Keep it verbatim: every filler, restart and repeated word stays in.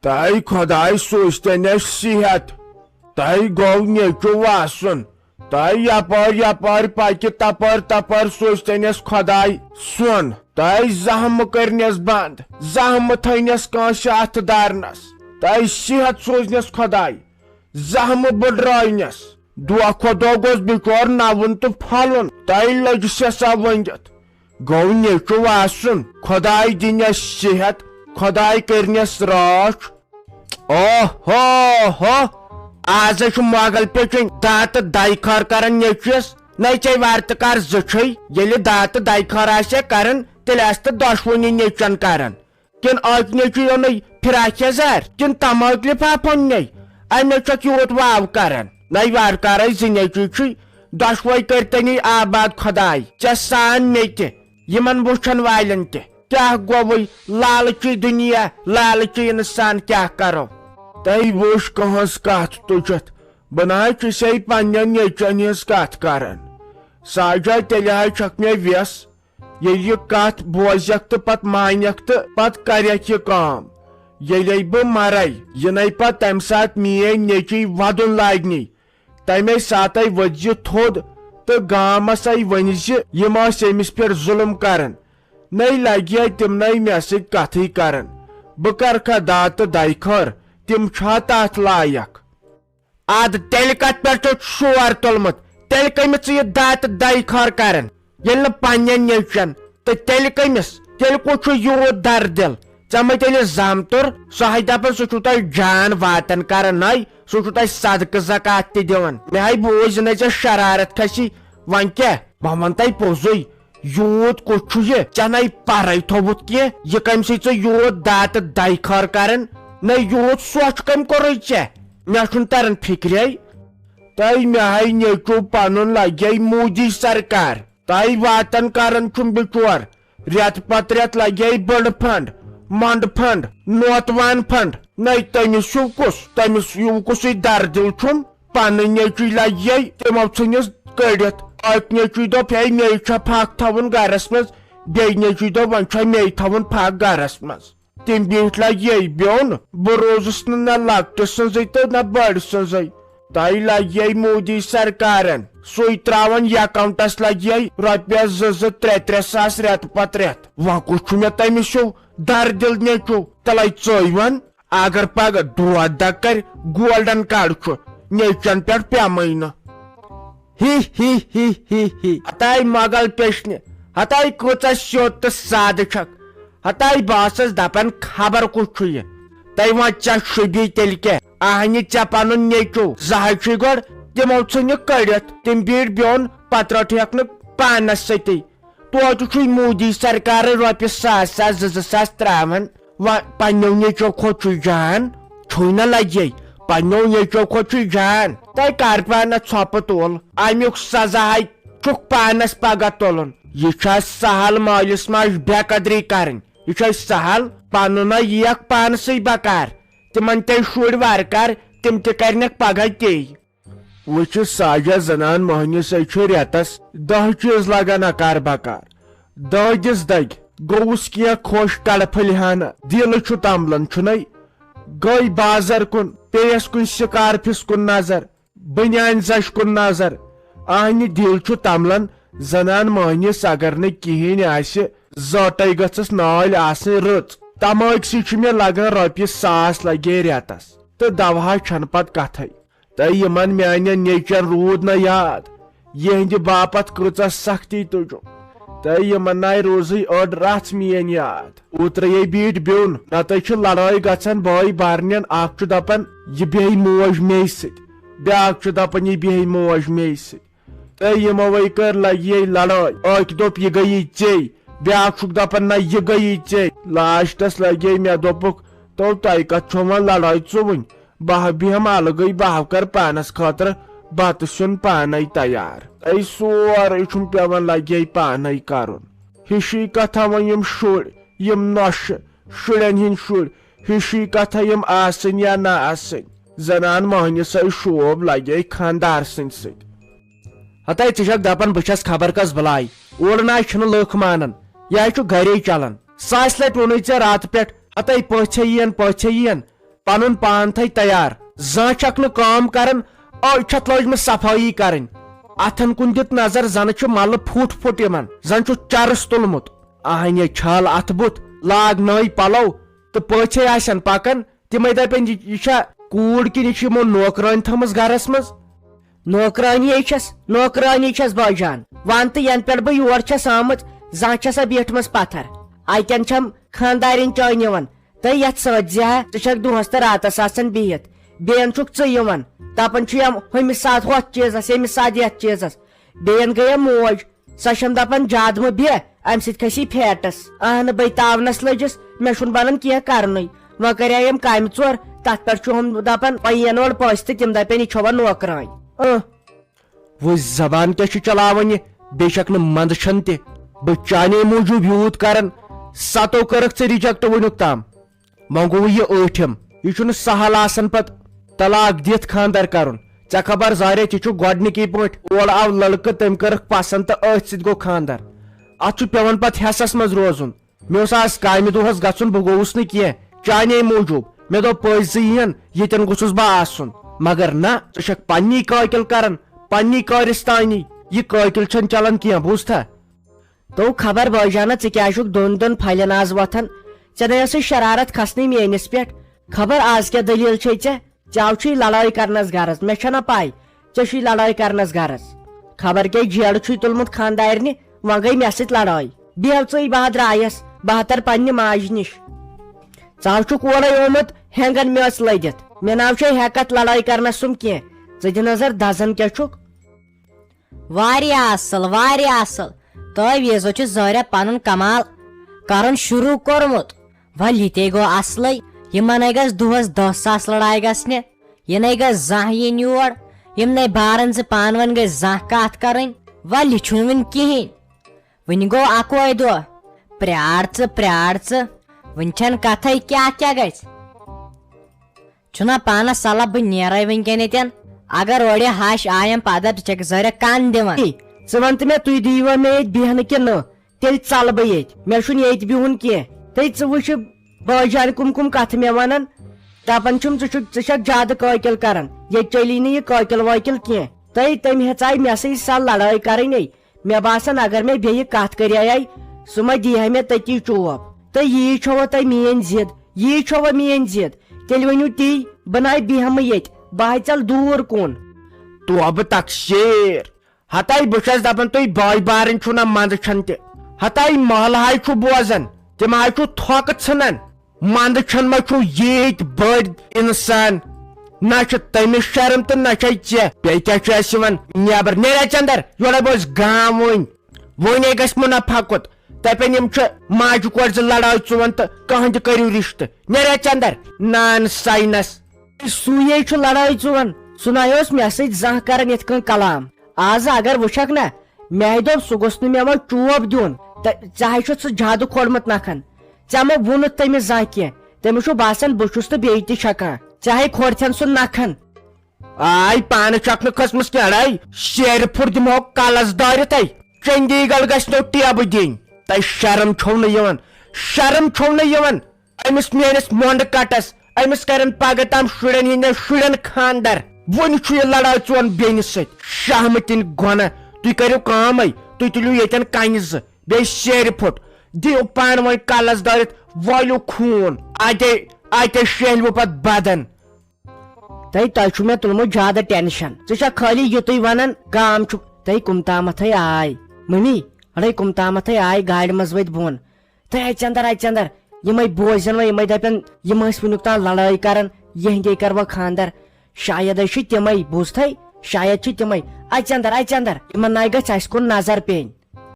تہٕ خۄداے سوٗزتن اَسہِ صحت۔ تہٕ گوٚو نیٚچوٗ وَسُن۔ تہٕ یپٲرۍ یپٲرۍ پکہِ تپٲرۍ تپٲرۍ سوٗزتن اَسہِ خۄداے سۄن۔ تہٕ زہمہٕ کٔرنس بنٛد، زہمہٕ تھٲینس کٲنٛسہِ اتھٕ درنس۔ تہٕ صحت سوٗزنس خۄداے، زہمہٕ بٕڈرٲونس۔ دۄہ کھۄتہٕ دۄہ گوٚژھ بِچور نوُن تہٕ پھۄلُن۔ تہٕ لٔج سٮ۪سا ؤنگِتھ۔ گوٚو نیٚچوٗ آسُن، خۄداے دِنٮ۪س صحت، خۄداے کٔرنٮ۪س رٲچھ۔ اوہ ہو ہو، آز چھُ مۄغل پیٚچھِنۍ داتہٕ دَے خٲر کران نیٚچوِس۔ نَے ژےٚ وارٕ تہٕ کر زٕ چھُے، ییٚلہِ داتہٕ دَے خٲر آسہِ ہا کران، تیٚلہِ آسہِ تہٕ دۄشوٕنی نیٚچوٮ۪ن کران۔ کِنہٕ اکہِ نیٚچوٗ یوٚنُے فراک یزار، کِنہٕ تماک لفافہٕ اوٚننے؟ اَمہِ چھکھ یوٗت واو کران۔ نَے وارٕ کارے زٕ نیٚچوٗ چھُے، دۄشوے کٔرتنی آباد خۄداے، ژےٚ سان مےٚ تہِ، یِمن وٕچھن والٮ۪ن تہِ۔ کیٛاہ گوٚوُے؟ لالچی دُنیا، لالچی انسان کیٛاہ کرو؟ تۄہہِ وٕچھ کٕہٕنٛز کتھ تُجتھ، بہٕ نہ حظ چھُسے پننٮ۪ن نیٚچوٮ۪ن ہٕنٛز کتھ کران۔ ساجا تیٚلہِ حظ چھکھ مےٚ وٮ۪س، ییٚلہِ یہِ کتھ بوزکھ تہٕ پتہٕ مانکھ تہٕ پتہٕ کرکھ یہِ کٲم۔ ییٚلے بہٕ مرے، یِنے پتہٕ تمہِ ساتہٕ میٲنۍ نیٚچوۍ ودُن لاگنی، تمے ساتَے ؤتھۍ زِ تھوٚد تہٕ گامس اَے ؤنۍ زِ یِم ٲسۍ أمِس پٮ۪ٹھ ظُلم کران۔ نَے لگہِ ہا تِمنٕے مےٚ سۭتۍ کتھٕے کران۔ بہٕ کرکھا داتہٕ دَے خٲر، تِم چھا تتھ لایق؟ ادٕ تیٚلہِ کتھ پٮ۪ٹھ چھُتھ شور تُلمُت؟ تیٚلہِ کٔمِس ژٕ یہِ داتہٕ دَے خٲر کران، ییٚلہِ نہٕ پننٮ۪ن نیٚچوٮ۪ن؟ تہٕ تیٚلہِ کٔمِس؟ تیٚلہِ کُس چھُ یوٗت درد دِل؟ ژےٚ مہ تیٚلہِ زامتُر، سُہ ہے دپان سُہ چھُ تۄہہِ جان واتان کران، نَے سُہ چھُ تۄہہِ صدقہٕ زکات تہِ دِوان۔ مےٚ ہے بوٗز نَے ژےٚ شرارت کھسی۔ وۄنۍ کیٛاہ؟ بہٕ ونہٕ تۄہہِ پوٚزُے، یوٗت کُس چھُ یہِ؟ ژےٚ نَے پرے تھوٚوُتھ کینٛہہ، یہِ کمہِ سۭتۍ ژٕ یوٗت داتہٕ دَے خٲر کران؟ نَے یوٗت سۄچھ کمہِ کوٚرُے ژےٚ؟ مےٚ چھُنہٕ تران فکرے۔ تۄہہِ مےٚ ہے نیٚچوٗ پنُن لگے مودی سرکار۔ تۄہہِ واتان کران چھُم بِچور۔ رٮ۪تہٕ پتہٕ رٮ۪تہٕ لگے بٔڑ فنڈ، منڈ فنڈ، نوتوان فنڈ۔ نَے تٔمِس ہیوٗ کُس، تٔمِس ہیوٗ کُسٕے دردِل چھُم؟ پنٕنۍ نیٚچوٗ لگے، تِمو ژھٕنِس کٔڑِتھ۔ اکہِ نیٚچوٗ دوٚپ، ہے، مے چھا پھکھ تھاوُن گرس منٛز؟ بیٚیہِ نیٚچوٗ دوٚپ، وۄنۍ چھا مے تھاوُن پھکھ گرس منٛز؟ تِم بیٖٹھۍ لگے بیوٚن، بہٕ روٗزُس نہٕ نہ لۄکٹہِ سٕنٛزٕے تہٕ نہ بٔڑ سٕنٛزٕے۔ تۄہہِ لگے مودی سرکارن، سُے تراوان اکاونٹس لگے رۄپیس زٕ زٕ ترٛےٚ ترٛےٚ ساس رٮ۪تہٕ پتہٕ رٮ۪تہٕ۔ وۄنۍ کُس چھُ مےٚ تٔمِس ہیوٗ دردِل نیٚچوٗ؟ تلے ژٕے ون، اگر پگاہ دود دگ کرِ، گولڈن کارڈ چھُ نیٚچوٮ۪ن پٮ۪ٹھ پیمٕے نہٕ۔ ہی ہی ہی ہی ہی۔ ہتاے مۄغل پیشنہِ، ہتاے کۭژاہ سیوٚد تہٕ سادٕ چھکھ۔ ہتاے بہٕ ٲسٕس دپان خبر کُس چھُ یہِ۔ تَے وۄنۍ ژےٚ شوٗبی تیٚلہِ کیٛاہ؟ اہنہِ ژےٚ پنُن نیٚچوٗ زٕ ہَے چھُے گۄڈٕ، تِمو ژھٕنہِ کٔڑِتھ۔ تِم بیٖٹھۍ بیوٚن، پتہٕ رٔٹہکھ نہٕ پانس سۭتی۔ توتہِ چھُے مودی سرکارٕے رۄپیہِ ساس ساس زٕ زٕ ساس تراوان۔ و-، پننیو نیٚچو کھۄتہٕ چھُے جان، چھُے نہ لگے، پننیو نیٚچو کھۄتہٕ چھُے جان۔ تۄہہِ کر پٮ۪و نہ ژھۄپہٕ تُل؟ امیُک سزا ہے چھُکھ پانس پگاہ تُلُن۔ یہِ چھا سہل مٲلِس ماجہِ بے قدری کرٕنۍ؟ یہِ چھا سہل؟ پنُن ہے یِیَکھ پانسٕے بکار۔ تِمن تہِ شُرۍ وارٕ کار، تِم تہِ کرنکھ پگاہ تے۔ وٕچھ ساجہ، زنان مۄہنِوِس ہے چھُ رٮ۪تس دَہ چیٖز لگان اکار بکار۔ دٲدِس دگہِ، گوٚوُس کینٛہہ خۄش کڑٕ پھٔلۍ ہانہ، دِل چھُ تمبلان چھُنے۔ گٔے بازر کُن، پیٚیس کُنہِ سکارفس کُن نظر، بنیان زچھ کُن نظر۔ اہنہِ دِل چھُ تمبلان، زنان مۄہنِوِس اگر نہٕ کِہیٖنۍ آسہِ، زٲٹے گٔژھٕس نٲلۍ آسٕنۍ رٕژ۔ تمٲکۍ سٕے چھُ مےٚ لگان رۄپیہِ ساس لگے رٮ۪تس، تہٕ دوہا چھنہٕ پتہٕ کتھے۔ تہٕ یِمن میانٮ۪ن نیٚچوٮ۪ن روٗد نہٕ یاد، یِہنٛدِ باپتھ کۭژاہ سختی تُجُم۔ تہٕ یِمن ناے روٗزٕے أڑ رژھ میٲنۍ یاد۔ اوترَے بیٖٹھۍ بیوٚن، نتہٕ چھِ لڑٲے گژھان بٲے بارنٮ۪ن، اکھ چھُ دپان، "یہِ بیٚہہِ موج مے سۭتۍ"، بیٛاکھ چھُ دپان، "یہِ بیٚہہِ موج مے سۭتۍ"۔ تہٕ یِموے کٔر لگے لڑٲے، أکۍ دوٚپ، "یہِ گٔیی ژے"، بیٛاکھ چھُکھ دپان، "نہ، یہِ گٔیی ژے"۔ لاسٹس لگے مےٚ دوٚپُکھ، "تو تۄہہِ کتھ چھو وۄنۍ لڑٲے ژُوٕنۍ؟" بہٕ بیہم الگٕے، بہٕ کرٕ پانس خٲطرٕ بتہٕ سیُن پانے تیار۔ اے سورُے چھُم پیوان لگے پانے کرُن۔ ہِشی کتھا وۄنۍ یِم شُرۍ، یِم نۄشہِ، شُرٮ۪ن ہِنٛدۍ شُرۍ، ہِشی کتھا یِم آسٕنۍ یا نہ آسٕنۍ۔ زنان مۄہنِوِس ہے شوب لگے خاندار سٕنٛدۍ سۭتۍ۔ ہتے ژٕ چھکھ دپان بہٕ چھس خبر کس بلاے، اورٕ نہ چھِنہٕ لُکھ مانان، یہِ ہے چھُ گرے چلان۔ ساسہِ لٹہِ ووٚنُے ژےٚ راتہٕ پٮ۪ٹھ، ہتے پٔژھۍ ہے یِین، پٔژھۍ ہے یِین۔ پنُن پان تھٲے تیار۔ زانٛہہ چھکھ نہٕ کٲم کران، أچھ چھتھ لٲجمٕژ صفٲیی کرٕنۍ۔ اتھن کُن دِتھ نظر، زنہٕ چھُ ملہٕ پھُٹ پھُٹ یِوان، زن چھُ چرس تُلمُت۔ اہنہِ چھل اتھٕ بُتھ، لاگ نٔوۍ پلو تہٕ پٲژھے آسن پکان۔ تِمے دپن، یہِ، یہِ چھا کوٗر کِنہٕ یہِ چھِ یِمو نوکرٲنۍ تھٲمٕژ گرس منٛز؟ نوکرٲنی چھس، نوکرٲنی چھس بٲے جان۔ ون تہٕ، ینہٕ پٮ۪ٹھ بہٕ یور چھس آمٕژ، زانٛہہ چھسا بیٖٹھمٕژ پتھر۔ اتٮ۪ن چھم خانٛدارِنۍ چٲنۍ نِوان۔ تہٕ یتھ سۭتۍ زِ ہا، ژٕ چھکھ دۄہس تہٕ راتس آسان بِہِتھ۔ بیٚین چھُکھ ژٕ یِوان، دپان چھُ یم ہُمِس ساتہٕ ہۄتھ چیٖزس، ییٚمِس ساتہٕ یتھ چیٖزس۔ بیٚین گٔیے موج، سۄ چھم دپان، زیادٕ مہٕ بیٚہہ، امہِ سۭتۍ کھسی فیٹس۔ اہنہٕ، بے تاونس لٔجِس، مےٚ چھُنہٕ بنان کینٛہہ کرنُے۔ وۄنۍ کریایم کامہِ ژور، تتھ پٮ۪ٹھ چھُ ہُم دپان، وۄنۍ یِن اورٕ پٔژھۍ تہٕ تِم دپن، یہِ چھوا نوکرٲنۍ؟ اۭں۔ وۄنۍ زبان کیٛاہ چھِ چلاوان یہِ؟ بیٚیہِ چھکھ نہٕ منٛدچھان تہِ۔ بہٕ چانے موٗجوٗب یوٗت کران، ستو کٔرٕکھ ژٕ reject وٕنیُک تام۔ وۄنۍ گوٚو یہِ ٲٹھِم۔ یہِ چھُنہٕ سہل آسان پتہٕ طلاق دِتھ خانٛدر کرُن۔ ژےٚ خبر زارے، ژےٚ چھُ گۄڈنِکی پٲٹھۍ اورٕ آو لڑکہٕ، تٔمۍ کٔرٕکھ پسنٛد تہٕ أتھۍ سۭتۍ گوٚو خانٛدر۔ اتھ چھُ پٮ۪وان پتہٕ ہٮ۪سس منٛز روزُن۔ مےٚ اوس آز کامہِ دۄہس گژھُن، بہٕ گوٚوُس نہٕ کینٛہہ چانے موٗجوٗب۔ مےٚ دوٚپ، پٔژھۍ زٕ یِین، ییٚتٮ۪ن گوٚژھُس بہٕ آسُن۔ مگر نہ، ژٕ چھکھ پننی کٲکِل کران، پننی کٲرِستانی۔ یہِ کٲکِل چھنہٕ چلان کینٛہہ، بوٗزتھا؟ تو خبر بٲے جانہ، ژٕ کیٛازِ چھُکھ دۄن دۄن پھلٮ۪ن آز وۄتھان؟ ژےٚ نے ٲسٕے شرارت کھسنٕے میٲنِس پٮ۪ٹھ۔ خبر آز کیٛاہ دٔلیٖل چھے ژےٚ؟ ژےٚ آو چھُے لڑٲے کرنس غرض، مےٚ چھےٚ نہ پاے ژےٚ چھُے لڑٲے کرنس غرض۔ خبر کیٛاہ جیڑٕ چھُے تُلمُت خانٛدارنہِ، وۄنۍ گٔے مےٚ سۭتۍ لڑٲے۔ بیٚہو ژٕے، بہٕ ہا درٛایس، بہٕ ہا ترٕ پننہِ ماجہِ نِش۔ ژٕ ہا چھُکھ اورے آمُت ہٮ۪نٛگن میٚژ لٔدِتھ۔ مےٚ نہ حظ چھے ہٮ۪کتھ لڑٲے کرنس سُم کینٛہہ۔ ژٕ دِ نظر دزان کیٛاہ چھُکھ۔ واریاہ اصل، واریاہ اصل۔ تۄہہِ ویزو چھُ ظٲہرہ پنُن کمال کرُن شروع کوٚرمُت۔ ول، یہِ تے گوٚو اصلٕے۔ یِمن ہے گژھِ دۄہس دہ ساس لڑایہِ گژھنہِ۔ یہِ نے گژھِ زانٛہہ یِنۍ یور۔ یِم نے بارن زٕ پانہٕ ؤنۍ گژھِ زانٛہہ کتھ کرٕنۍ۔ ول، یہِ چھُنہٕ وُنہِ کِہیٖنۍ۔ وُنہِ گوٚو اکوے دۄہ۔ پرٛار ژٕ، پرٛار ژٕ۔ وُنہِ چھنہٕ کتھے کیٛاہ کیٛاہ گژھِ۔ چھُنا پانس صلاح، بہٕ نیرے وٕنکیٚن ییٚتٮ۪ن۔ اگر اورٕ ہش آیم پدر، ژٕ چھکھ زہرہ کن دِوان۔ ہے، ژٕ ون تہٕ مےٚ، تُہۍ دِیوا مےٚ ییٚتہِ بیہنہٕ کِنہٕ نہٕ؟ تیٚلہِ ژلہٕ بہٕ ییٚتہِ، مےٚ چھُنہٕ ییٚتہِ بِہُن کینٛہہ۔ تہٕ ژٕ وٕچھ، بٲے جانہِ کٕم کٕم کتھٕ مےٚ ونان۔ دپان چھُم، ژٕ چھُکھ، ژٕ چھکھ زیادٕ قٲقِل کران، ییٚتہِ چلی نہٕ یہِ قٲقِل وٲقِل کینٛہہ۔ تہٕ تٔمۍ ہیژاے مےٚ سۭتۍ سۄ لڑٲے کرٕنۍ۔ مےٚ باسان، اگر مےٚ بیٚیہِ کتھ کریایے، سُہ ما دیہِ ہا مےٚ تٔتی چوب۔ تہٕ یی چھوا تۄہہِ میٲنۍ ضد؟ یی چھوا میٲنۍ ضد؟ تیٚلہِ ؤنِو تی، بہٕ ناے بیہمہٕ ییٚتہِ، بہٕ ہا ژلہٕ دوٗر کُن۔ توبہٕ تقصیر۔ ہتاے بہٕ چھس دپان، تُہۍ بٲے بارٕنۍ چھِو نہ منٛدٕ چھان تہِ۔ ہتاے محلہٕ ہاے چھُ بوزان، تِم ہاے چھُ تھۄکہٕ ژھٕنان۔ منٛدٕ چھان ما چھِو ییٖتۍ بٔڑۍ انسان؟ نہ چھِ تٔمِس شرم تہٕ نہ چھے ژےٚ۔ بیٚیہِ کیٛاہ چھُ اَسہِ یِوان نیبر؟ نیرِ اَژِ اندر، یورے بوز گام وۄنۍ۔ وۄنۍ ہے گژھِ منافع کوٚت؟ دپن یِم چھِ ماجہِ کورِ زٕ لڑٲے ژُوان تہٕ کانٛہہ تہِ کٔرِو رشتہٕ۔ نیرِ اَژِ اندر، نان ساینس۔ سُے ہے چھُ لڑٲے ژُوان، سُہ نہ اوس مےٚ سۭتۍ زانٛہہ کران یِتھ کٔنۍ کلام۔ آز اگر وٕچھکھ نہ، مےٚ دوٚپ سُہ گوٚژھ نہٕ مےٚ وۄنۍ چوب دیُن۔ تہٕ ژےٚ ہے چھُتھ سُہ زیادٕ کھولمُت نکھن۔ ژےٚ مہ ووٚنُتھ تٔمِس زانٛہہ کینٛہہ۔ تٔمِس چھُ باسان بہٕ چھُس تہٕ بیٚیہِ تہِ چھکان۔ ژےٚ ہے کھولتھن سُہ نکھن۔ آے پانہٕ چھکھ نہٕ کھٔژمٕژ کینٛہہ اڑے۔ شیرِ پھُر دِمہو کلس دٲرِتھ ہے۔ چندی گڑھ گژھِ نو ٹیبہٕ دِنۍ۔ تۄہہِ شرم چھو نہٕ یِوان؟ شرم چھو نہٕ یِوان؟ أمِس میٲنِس مۄنڈٕ کٹس، أمِس کرن پگہٕ تام شُرٮ۪ن ہٕنٛدٮ۪ن شُرٮ۪ن خانٛدر۔ وۄنۍ چھُ یہِ لڑٲے ژون بیٚنہِ سۭتۍ۔ شہمہٕ کِنۍ گۄنہ۔ تُہۍ کٔرِو کٲمٕے، تُہۍ تُلِو ییٚتٮ۪ن کنہِ زٕ، بیٚیہِ شیرِ پھُٹ، دِیِو پانہٕ ؤنۍ کلس دٲرِتھ، وٲلِو خوٗن۔ اتے، اتے شیہلوٕ پتہٕ بدن۔ تہٕ تۄہہِ چھُو مےٚ تُلمُت زیادٕ ٹینشن۔ ژٕ چھکھ خٲلی یُتُے ونان، گام چھُ۔ تہٕ کُم تامتھے آے۔ ممی، اڑے کُم تامتھے آے گاڑِ منٛز ؤتھۍ بۄن۔ تہٕ اَژِ اندر، اَژِ اندر۔ یِمے بوزن وۄنۍ، یِمے دپن، یِم ٲسۍ وُنیُک تام لڑٲے کران، یِہنٛدے کروا خانٛدر۔ شاید ہے چھِ تِمے، بوٗزتھے؟ شاید چھِ تِمے۔ اَژِ اندر، اَژِ اندر۔ یِمن ناے گژھِ اَسہِ کُن نظر پیٚنۍ۔